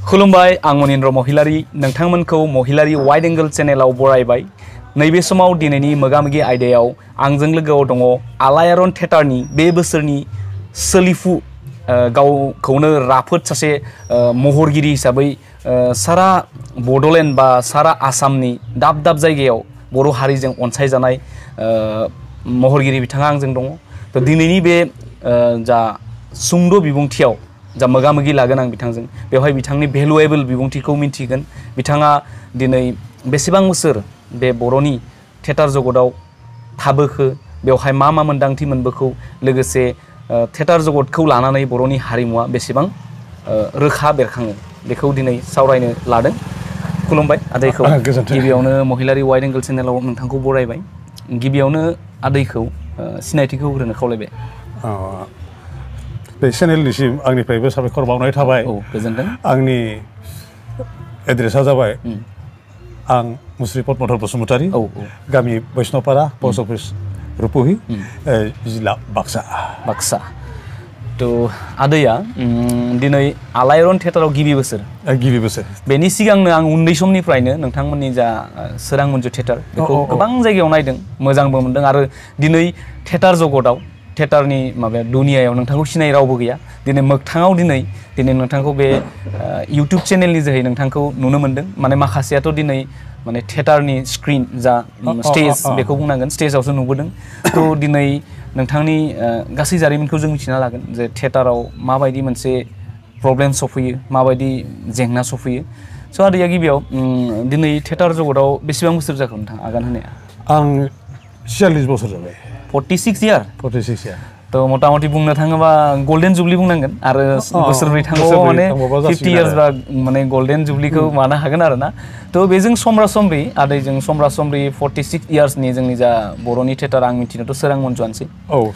खुलुमबाय आं मनिन्द्र महिलारी नोंथांमोनखौ महिलारी wide angle चेनेलाव बरायबाय नैबे समाव दिनैनि मोगामोगि आयदायाव आंजों लोगोआव दङ आलायारन थिएटारनि बे बोसोरनि सोलिफु गावखौनो राफोद सासे महरगिरि हिसाबै सारा बडलेण्ड बा सारा आसामनि दाब दाब जायगायाव बर' हारिजों अनसायजानाय महरगिरि बिथाङा आंजों दङ तो दिनैनि बे जा सुंद' बिबुंथियाव जा मोगामोगि लागोन आं बिथांजों बेवहाय बिथांनि भेलुएबल बिबुंथिखौ मिन्थिगोन बिथाङा दिनै बेसेबां बोसोर बे बर'नि थिएटार जगतआव थाबोखो बेवहाय मा मोनदांथि मोनबोखौ लोगोसे थिएटार जगतखौ लानानै बर'नि हारिमुवा बेसेबां रोखा बेरखाङो बेखौ दिनै सावरायनो लादों खुलुमबाय आदैखौ गिबियावनो महिलारी वाइड एंगल चेनेलाव नोंथांखौ बरायबाय गिबियावनो आदैखौ सिनायथिखौ होनो खावलायबाय बे चेनेलनिसिम आंनिफ्रायबो साबायखर बावनाय थाबाय गोजोनदों आंनि एड्रेसा जाबाय आं मुस्रि पद्मधर बसुमतारी गामि बैष्णवपारा पस्ट अफिस रुपहि जिल्ला बाक्सा तो आदैया दिनै आलायारन थिएटाराव गिबि बोसोर बेनि सिगांनो आं उन्दै समनिफ्रायनो नोंथांमोननि जा सोरां मन्जु थिएटार बेखौ गोबां जायगायाव नायदों मोजांबो मोनदों आरो दिनै थिएटार जगतआव थिएटारनि माबा दुनियायाव नोंथांखौ सिनाय रावबो गैया दिनै मोगथाङाव दिनै नोंथांखौ बे इउट्युब चेनेलनि जोहै नोंथांखौ नुनो मोनदों माने माखासेयाथ' दिनै माने थिएटारनि स्क्रिन जा स्टेज बेखौ बुंनांगोन स्टेजावसो नुबोदों तो दिनै नोंथांनि गासै जारिमिनखौ जों मिथिना लागोन जे थिएटाराव माबायदि मोनसे प्रब्लेम सफैयो माबायदि जेंना सफैयो स' आदैया गिबियाव दिनै थिएटार जगतआव बेसेबां बोसोर जाखो नोंथां आगान होनाया आं 46 बोसोर जाबाय 46 इयार तो मटा मटि बुंनो थाङोबा गोल्डेन जुबली बुंनांगोन आरो बोसोरब्रै थाङोबा माने 50 इयार्स बा माने गोल्डेन जुबलीखौ मानो हागोन आरो ना तो बेजों समरा समब्रि आदैजों समरा समब्रि 46 इयार्सनि जोंनि जा बर'नि थिएटार आं मिथिनोथ' सोरां मन्जुआनोसै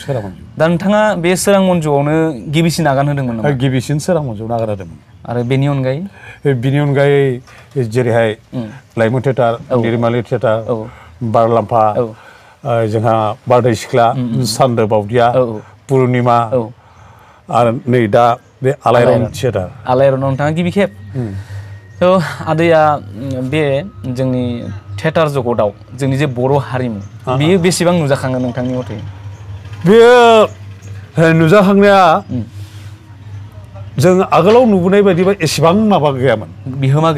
सोरां मन्जु दा नोंथाङा बे सोरां मन्जुआवनो गिबिसिन आगान होदोंमोन नामा गिबिसिन सोरां मन्जुआवनो आगान होदोंमोन आरो बेनि अनगायै जेरैहाय लाइमोन थिएटार निरिमाली थिएटार बारलाम्फा जोंहा बारदै सिख्ला सान्दो बावदिया पुर्णिमा आरो नै दा बे आलायारन थिएटार आलायारनाव नोंथाङा गिबि खेब तो आदैया बे जोंनि थिएटार जगतआव जोंनि जे बर' हारिमु बेयो बेसेबां नुजाखाङो नोंथांनि मथे बेयो नुजाखांनाया जों आगोलाव नुबोनाय बायदिबा एसेबां माबा गैयामोन बिहोमा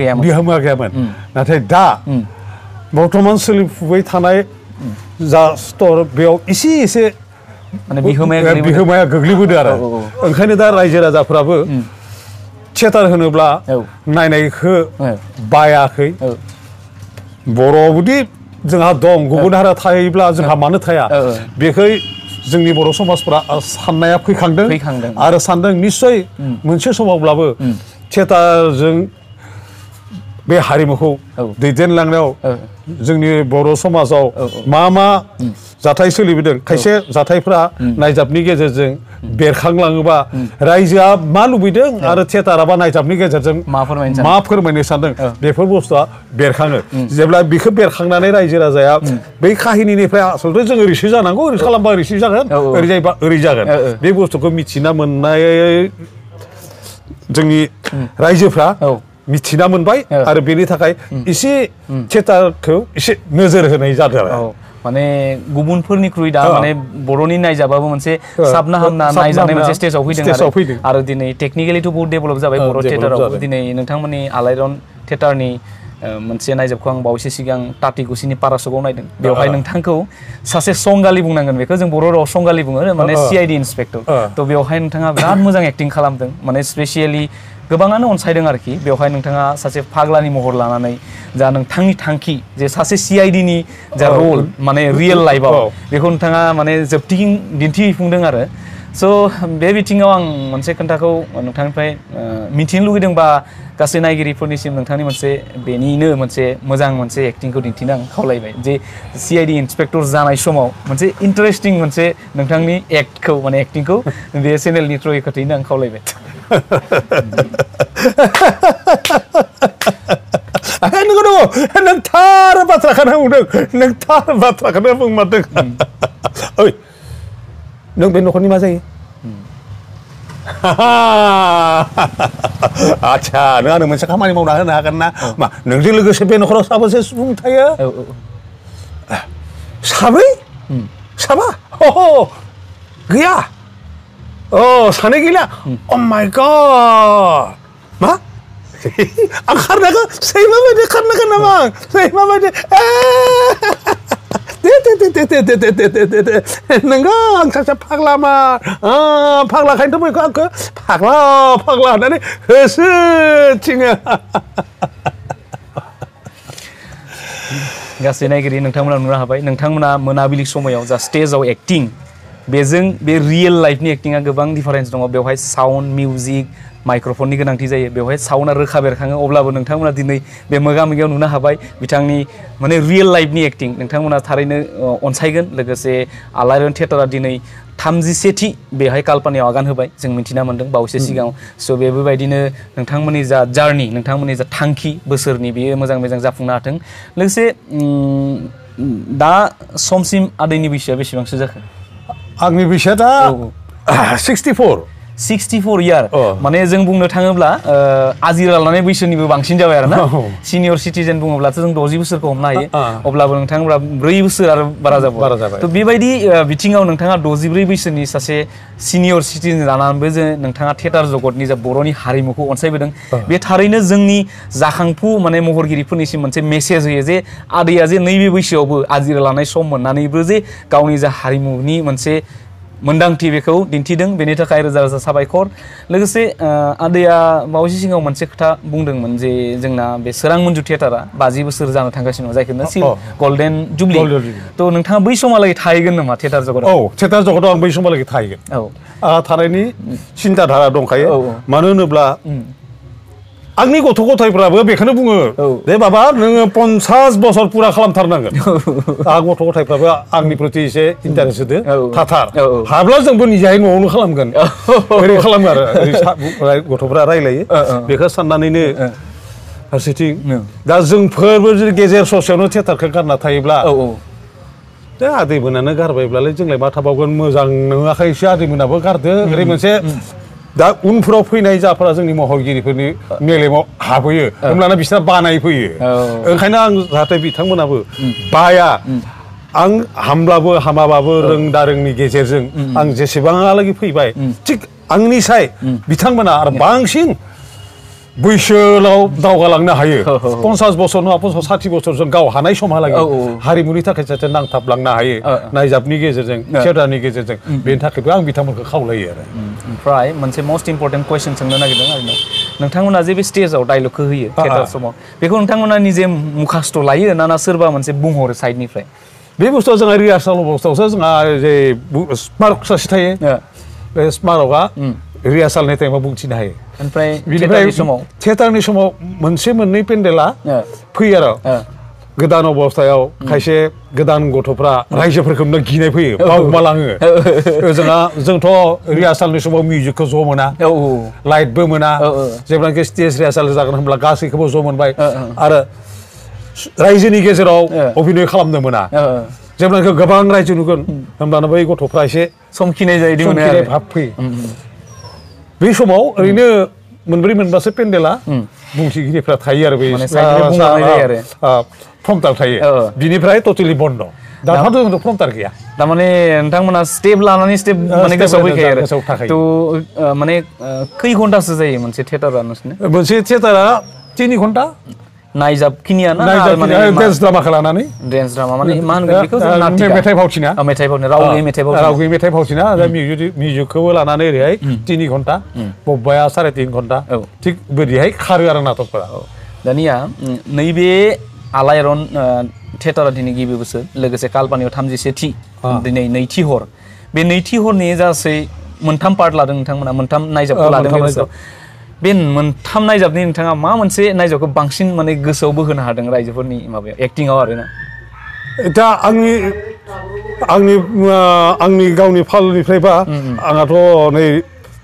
गैयामोन नाथाय दा बर्तमान सोलिफुबाय थानाय जा स्तर बेयाव एसे माने बिहोमाया गोग्लैबोदों आरो ओंखायनो दा रायजो राजाफ्राबो थिएटार होनोब्ला नायनायखौ बायाखै बर'आवबोदि जोंहा दं गुबुन हारिया थायोब्ला जोंहा मानो थाया बेखौ जोंनि बर' समाजफोरा साननाया फैखांदों आरो सानदों निश्चय मोनसे समावब्लाबो थिएटारजों बे हारिमुखौ दैदेनलांनायाव जोंनि बर' समाजाव मा जाथाय सोलिबोदों खायसे जाथायफ्रा नायजाबनि गेजेरजों बेरखांलाङोबा रायजोआ मा लुबैदों आरो थिएटाराबा नायजाबनि गेजेरजों मा फोरमायनो सानदों बेफोर बुस्थुआ बेरखाङो जेब्ला बेखौ बेरखांनानै रायजो राजाया बै काहिनिनिफ्राय आसलथे जों ओरैसो जानांगौ ओरै खालामबा ओरैसो जागोन ओरै जायोबा ओरै जागोन बे बुस्थुखौ मिथिना मोननाय जोंनि रायजोफ्रा मिथिना मोनबाय आरो बेनि थाखाय एसे थिएटारखौ एसे नोजोर होनाय जादों आरो माने गुबुनफोरनिख्रुइ दा माने बर'नि नायजाबाबो मोनसे साबना हामना नायजानाय मोनसे स्टेजाव फैदों आरो दिनै टेक्निकेलिथ' बहुत डेभेलप जाबाय बर' थिएटाराव दिनै नोंथांमोननि आलायारन थिएटारनि मोनसे नायजाबखौ आं बावैसो सिगां टाटिकुसिनि पारासकआव नायदों बेवहाय नोंथांखौ सासे संगालि बुंनांगोन बेखौ जों बर' राव संगालि बुङो माने CID इन्सपेक्टर तो बेवहाय नोंथाङा बिराद मोजां एक्टिं खालामदों माने स्पेसियेलि गोबांआनो अनसायदों आरोखि बेवहाय नोंथाङा सासे फाग्लानि महर लानानै जा नोंथांनि थांखि जे सासे CIDनि जा रल माने रियेल लाइफआव बेखौ नोंथाङा माने जोबथिं दिन्थिफुंदों आरो स' बे बिथिङाव आं मोनसे खोथाखौ नोंथांनिफ्राय मिथिनो लुगैदों बा गासै नायगिरिफोरनिसिम नोंथांनि बेनिनो मोनसे मोजां मोनसे एक्टिंखौ दिन्थिनो आं खावलायबाय जे CID इन्सपेक्टर जानाय समाव मोनसे इन्टारेस्टिं मोनसे नोंथांनि एक्टखौ माने एक्टिंखौ बे चेनेलनि थ्रुयै खोथैनो आं खावलायबाय नंगौ नों थार बाथ्राखौनो बुंदों नों थार बाथ्राखौनो बुंमारदों ओइ नों बे न'खरनि मा जायो आच्छा नों आंनो मोनसे खामानि मावना होनो हागोन ना मा नोंजों लोगोसे बे न'खराव साबेसे सुबुं थायो साब्रै साबा गैया सानै गैला अ माय गड मा आं खारनायखौ सैमा बायदि खारनांगोन नामा सैमा बायदि नोंगौ आं सासे फाग्लामा फाग्लाखायनोथ' बयखौ आंखौ फाग्ला फाग्ला होननानै होसोथिङो गासै नायगिरि नोंथांमोना नुनो हाबाय नोंथांमोना मोनाबिलि समायाव जा स्टेजाव एक्टिं बेजों बे रियेल लाइफनि एक्टिंआ गोबां डिफारेन्स दङ बेवहाय साउन्ड मिउजिक माइक्र'फननि गोनांथि जायो बेवहाय साउन्डआ रोखा बेरखाङो अब्लाबो नोंथांमोना दिनै बे मोगा-मोगियाव नुनो हाबाय बिथांनि माने रियेल लाइफनि एक्टिं नोंथांमोना थारैनो अनसायगोन लोगोसे आलायारन थियेटारा दिनै 37थि बेहाय काल्पनायाव आगान होबाय जों मिथिना मोन्दों बावैसो सिगाङाव स' बेबायदिनो नोंथांमोननि जा जार्नि नोंथांमोननि जा थांखि बोसोरनि बेयो मोजां जाफुंनो हाथों लोगोसे दा समसिम आदैनि बैसोआ बेसेबांसो जाखो आंनि बैसोआ दा 64 इयार माने जों बुंनो थाङोब्ला आजिरा लानाय बैसोनिबो बांसिन जाबाय आरो ना सिनियर सिटिजेन बुङोब्लाथ' जों 60 बोसोरखौ हमनो हायो अब्लाबो नोंथांमोना 4 बोसोर आरो बारा जाबाय थ' बेबायदि बिथिङाव नोंथाङा 64 बैसोनि सासे सिनियर सिटिजेन जानानैबो जे नोंथाङा थियेटार जगतनि जा बर'नि हारिमुखौ अनसायबोदों बे थारैनो जोंनि जाखांफु माने महरगिरिफोरनिसिम मोनसे मेसेज होयो जे आदैया जे नैबे बैसोआवबो आजिरा लानाय सम मोननानैबो जे गावनि जा हारिमुनि मोनसे मोन्दांथि बेखौ दिन्थिदों बेनि थाखाय रोजा रोजा साबायखर लोगोसे आदैया बावैसो सिगाङाव मोनसे खोथा बुंदोंमोन जे जोंना बे सोरां मन्जु थियेटारा 50 बोसोर जानो थांगासिनो दं जायखौ गल्डेन जुबलि थ' नोंथाङा बै समालागै थाहैगोन नामा थियेटार जगताव थियेटार जगताव आं बै समालागै थाहैगोन थानायनि सिन्था धारा दंखायो मानो होनोब्ला आंनि गथ' गथायफ्राबो बेखौनो बुङो दे बाबा नोङो 50 बोसोर पुरा खालामथारनांगोन आं गथ' गथायफ्राबो आंनि प्रति एसे इन्टारेस्ट होदो थाथार हाब्ला जोंबो निजायै न'आवनो खालामगोन ओरै खालामो आरो गथ'फ्रा रायलायो बेखौ साननानैनो फारसेथिं दा जोंफोरबो गेजेर ससेयावनो थियेटारखौ गारना थायोब्ला दे आदैमोनानो गारबायब्लालाय जोंलाय मा थाबावगोन मोजां नङाखायसो आदैमोनाबो गारदो ओरै मोनसे दा उनफोराव फैनाय जाफोरा जोंनि महरगिरिफोरनि मेलेमाव हाबहैयो होमब्लाना बिसोरना बानाय फैयो ओंखायनो आं जाहाथे बिथांमोनाबो बाया आं हामब्लाबो हामाबाबो रोंदारोंनि गेजेरजों आं जेसेबांहालागै फैबाय थिग आंनि साय बिथांमोना आरो बांसिन बैसोआव दावगालांनो हायो 50 बोसोर नङा 60 बोसोरजों गाव हानाय समहालागै हारिमुनि थाखाय जाहाथे नांथाबलांनो हायो नायजाबनि गेजेरजों थियेटारनि गेजेरजों बेनि थाखायबो आं बिथांमोनखौ खावलायो आरो ओमफ्राय मोनसे मस्ट इम्परटेन्ट कुइसन सोंनो नागिरदों आरो नोंथांमोना जे बे स्टेजाव डायलगखौ होयो थियेटार समाव बेखौ नोंथांमोना निजे मुखास्थ' लायो ना सोरबा मोनसे बुंहरो साइडनिफ्राय बे बुस्थुआ जोंहा रिहार्साल अबस्थायावसो जोंहा जे स्मार्ट सासे थायो बे स्मार्टआ रिहार्सालनि टाइमाव बुंथिनो हायो ओमफ्राय थियेटारनि समाव मोनसे मोननै पेन्डेला फैयो आरो गोदान अबस्थायाव खायसे गोदान गथ'फ्रा रायजोफोरखौनो गिनाय फैयो बावगोमालाङो जोंथ' रिहार्सालनि समाव मिउजिकखौ ज' मोना लाइटबो मोना जेब्लानाखि स्टेज रिहार्साल जागोन होनब्ला गासैखौबो ज' मोनबाय आरो रायजोनि गेजेराव अभिनय खालामनो मोना जेब्लानाखि गोबां रायजो नुगोन होनब्लानो बै गथ'फ्रा एसे समखिनाय भाब फैयो बे समाव ओरैनो मोनब्रै मोनबासो पेन्डेला बुंथिगिरिफ्रा थायो आरो बे प्रम्पटार थायो बिनिफ्राय टटेलि बन्द दाथ' जोंथ' प्रम्पटार गैया थारमाने नोंथांमोना स्टेप लानानै स्टेप माने गोसोआव फैखायो आरो थ' माने खै घन्टासो जायो मोनसे थियेटारा नोंसोरनो मोनसे थियेटारा 3 घन्टा नायजाबखिनिया ना डेन्स ड्रामाखौ लानानै डेन्स ड्रामा माने मा होनगोन बेखौ मेथाइ फावथिना राव गैयै मेथाइ फावथिना आरो मिउजिकखौबो लानानै ओरैहाय 3 घन्टा बबेबाया 3.5 घन्टा थिग बिदिहाय खारो आरो नाटकफोरा दानिया नैबे आलायारन थियेटारा दिनै गिबि बोसोर लोगोसे काल्पनायाव 37थि दिनै नैथि हर बे नैथि हरनि गासै मोनथाम पार्ट लादों नोंथांमोना मोनथाम नायजाबखौ लादों बे मोनथाम नायजाबनि नोंथाङा मा मोनसे नायजाबखौ बांसिन माने गोसोआव बोहोनो हादों रायजोफोरनि माबायाव एक्टिंआव आरोना दा आंनि गावनि फालनिफ्रायबा आंहाथ' नै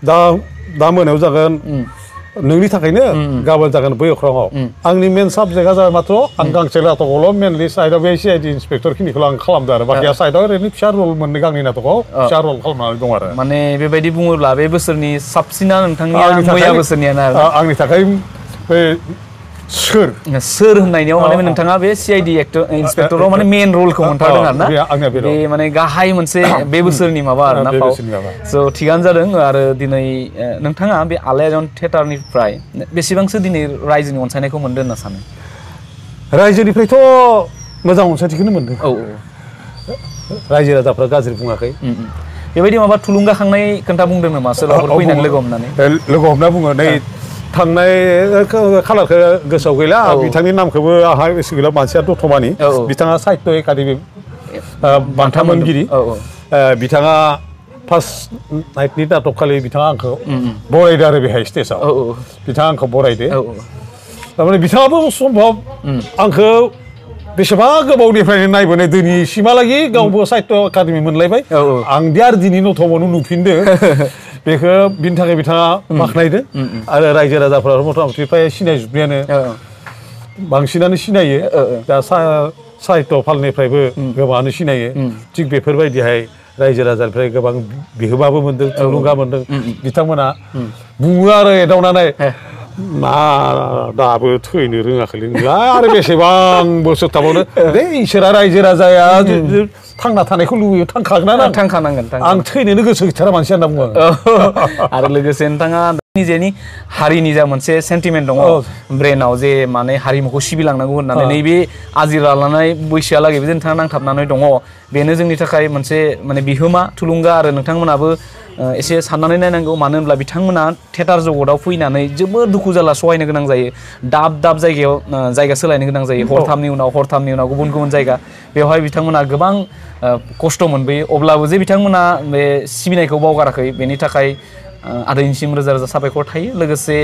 दा मोनायाव जागोन नोंनि थाखायनो गाबोन जागोन बै अख्राङाव आंनि मेन साबजेक्टआ जाबाय मात्र आं गांसे नाटकआवल' मेनलि साइडआव बे CID इन्सपेक्टर खिनिखौल' आं खालामदों आरो बाखिया साइडआव ओरैनो फिसा रल मोननै गांनै नाटकआव फिसा रल खालामनानै दं आरो माने बेबायदि बुङोब्ला बे बोसोरनि साबसिना नोंथांनिया मैया बोसोरनियानो आरो आंनि थाखाय बे सोर होननायनियाव माने नोंथाङा बे CID इन्सपेक्टराव माने मेन रलखौ मोनथारदों आरोना बे माने गाहाय मोनसे बे बोसोरनि माबा आरोना फाव स' थिगानो जादों आरो दिनै नोंथाङा बे आलायारन थियेटारनिफ्राय बेसेबांसो दिनै रायजोनि अनसायनायखौ मोनदों होनना सानो रायजोनिफ्रायथ' मोजां अनसायथिखौनो मोनदों रायजो राजाफ्रा गाज्रि बुङाखै बेबायदि माबा थुलुंगाखांनाय खोन्था बुंदों नामा सोरबाफोर फैनानै लोगो हमनानै लोगो हमना बुङो नै थांनाय खालारखौ गोसोआव गैला बिथांनि नामखौबो आंहा गोसो गैला मानसिया दतमानि बिथाङा साहित्य एकाडेमि बान्था मोनगिरि बिथाङा फार्स्ट नाइटनि नाटकखालि बिथाङा आंखौ बरायदो आरो बेहाय स्टेजाव बिथाङा आंखौ बरायदो थारमाने बिथाङाबो सम्भब आंखौ बेसेबा गोबावनिफ्रायनो नायबोनाय दिनैसिमहालागि गावबो साहित्य एकाडेमि मोनलायबाय आं दि आरो दिनै नथमावनो नुफिनदो बेखौ बिनि थाखाय बिथाङा बाख्नायदों आरो रायजो राजाफ्रा मथा मथि फ्राय सिनायजोबनायानो बांसिनानो सिनायो दा साहित्य फालनिफ्रायबो गोबाङानो सिनायो थिग बेफोरबायदिहाय रायजो राजानिफ्राय गोबां बिहोमाबो मोनदों थुलुंगा मोनदों बिथांमोना बुङो आरो एदावनानै मा दाबो थैनो रोङाखैलै आरो बेसेबां बोसोर थाबावनो दे इसोरा रायजो राजाया थांना थानायखौ लुबैयो थांखागोन थांखानांगोन आं थैनोनो गोसो गैथारा मानसि होनना बुङो आरो लोगोसे नोंथाङा निजेनि हारिनि जा मोनसे सेन्टिमेन्ट दङ ब्रेनाव जे माने हारिमुखौ सिबिलांनांगौ होननानै नैबे आजिरा लानाय बैसोआलागैबो नोंथाङा नांथाबनानै दङ बेनो जोंनि थाखाय मोनसे माने बिहोमा थुलुंगा आरो नोंथांमोनाबो एसे साननानै नायनांगौ मानो होनब्ला बिथांमोना थियेटार जगतआव फैनानै जोबोद दुखु जारला सहायनो गोनां जायो दाब दाब जायगायाव जायगा सोलायनो गोनां जायो हरथामनि उनाव गुबुन गुबुन जायगा बेवहाय बिथांमोना गोबां खस्थ' मोनबोयो अब्लाबो जे बिथांमोना बे सिबिनायखौ बावगाराखै बेनि थाखाय आदैनिसिम रोजा रोजा साबायखर थायो लोगोसे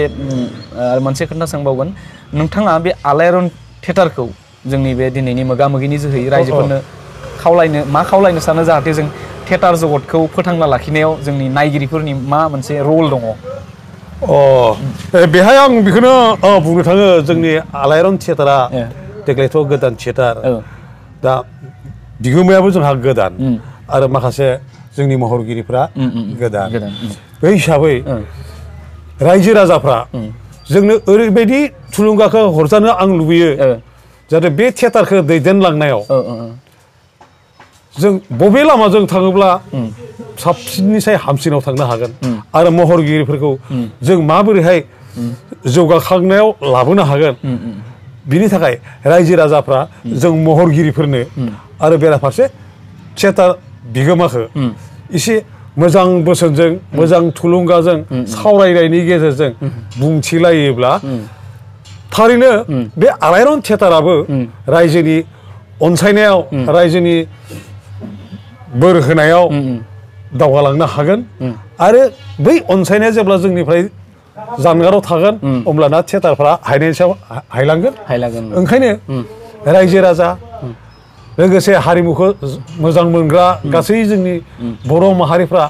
मोनसे खोथा सोंबावगोन नोंथाङा बे आलायारन थियेटारखौ जोंनि बे दिनैनि मोगा मोगिनि जोहै रायजोफोरनो खावलायनो सानो जाहाथे जों थियेटार जगतखौ फोथांना लाखिनायाव जोंनि नायगिरिफोरनि मा मोनसे रल दङ बेहाय आं बेखौनो बुंनो थाङो जोंनि आलायारन थियेटारा देग्लायथ' गोदान थियेटार दा बिगोमायाबो जोंहा गोदान आरो माखासे जोंनि महरगिरिफ्रा गोदान बे हिसाबै रायजो राजाफ्रा जोंनो ओरैबायदि थुलुंगाखौ हरजानो आं लुबैयो जाहाथे बे थियेटारखौ दैदेनलांनायाव जों बबे लामाजों थाङोब्ला साबसिननिसाय हामसिनाव थांनो हागोन आरो महरगिरिफोरखौ जों माबोरैहाय जौगाखांनायाव लाबोनो हागोन बिनि थाखाय रायजो राजाफ्रा जों महरगिरिफोरनो आरो बेराफारसे थियेटार बिगोमाखौ एसे मोजां बोसोनजों मोजां थुलुंगाजों सावरायनायनि गेजेरजों बुंथिलायोब्ला थारैनो बे आलायारन थियेटाराबो रायजोनि अनसायनायाव रायजोनि बोर होनायाव दावगालांनो हागोन आरो बै अनसायनाया जेब्ला जोंनिफ्राय जानगाराव थागोन अब्लाना थियेटारफ्रा हायनायनि सायाव हायलांगोन ओंखायनो रायजो राजा लोगोसे हारिमुखौ मोजां मोनग्रा गासै जोंनि बर' माहारिफ्रा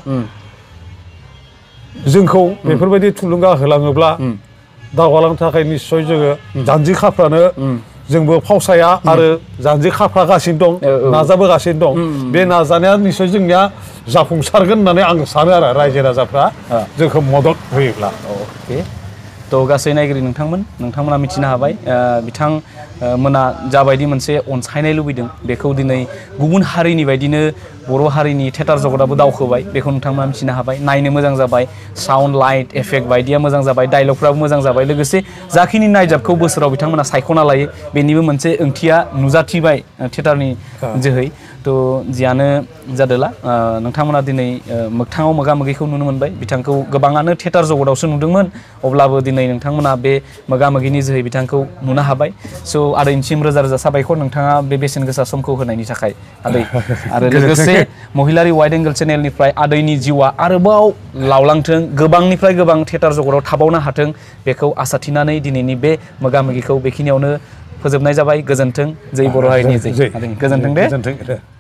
जोंखौ बेफोरबायदि थुलुंगा होलाङोब्ला दावगालांनो थाखाय निस्सय जोङो जानजि खाफ्रानो जोंबो फावसाया आरो जानजि खाफ्रागासिनो दं नाजाबोगासिनो दं बे नाजानाया निस्सय जोंनिया जाफुंसारगोन होननानै आं सानो आरो रायजो राजाफ्रा जोंखौ मदद होयोब्ला थ' गासै नायगिरि नोंथांमोना मिथिनो हाबाय बिथांमोना जाबायदि मोनसे अनसायनाय लुबैदों बेखौ दिनै गुबुन हारिनि बायदिनो बर' हारिनि थियेटार जगताबो दावखोबाय बेखौ नोंथांमोना मिथिनो हाबाय नायनो मोजां जाबाय साउन्ड लाइट इफेक्ट बायदिया मोजां जाबाय डायलगफ्राबो मोजां जाबाय लोगोसे जाखिनि नायजाबखौ बोसोराव बिथांमोना सायख'ना लायो बेनिबो मोनसे ओंथिया नुजाथिबाय थियेटारनि जोहै थ' जियानो जादोला नोंथांमोना दिनै मोगथाङाव मोगा मोगिखौ नुनो मोनबाय बिथांखौ गोबाङानो थियेटार जगतावसो नुदोंमोन अब्लाबो दिनै नोंथांमोना बे मोगा मोगिनि जोहै बिथांखौ नुनो हाबाय स' आदैनिसिम रोजा रोजा साबायखर नोंथाङा बे बेसेन गोसा समखौ होनायनि थाखाय आदै आरो लोगोसे महिलारि वाइड एंगल चेनेलनिफ्राय आदैनि जिउआ आरोबाव लावलांथों गोबांनिफ्राय गोबां थियेटार जगताव थाबावनो हाथों बेखौ आसा थिनानै दिनैनि बे मोगा मोगिखौ बेखिनियावनो फोजोबनाय जाबाय गोजोन्थों जै बर' हारिनि जै गोजोन्थों दे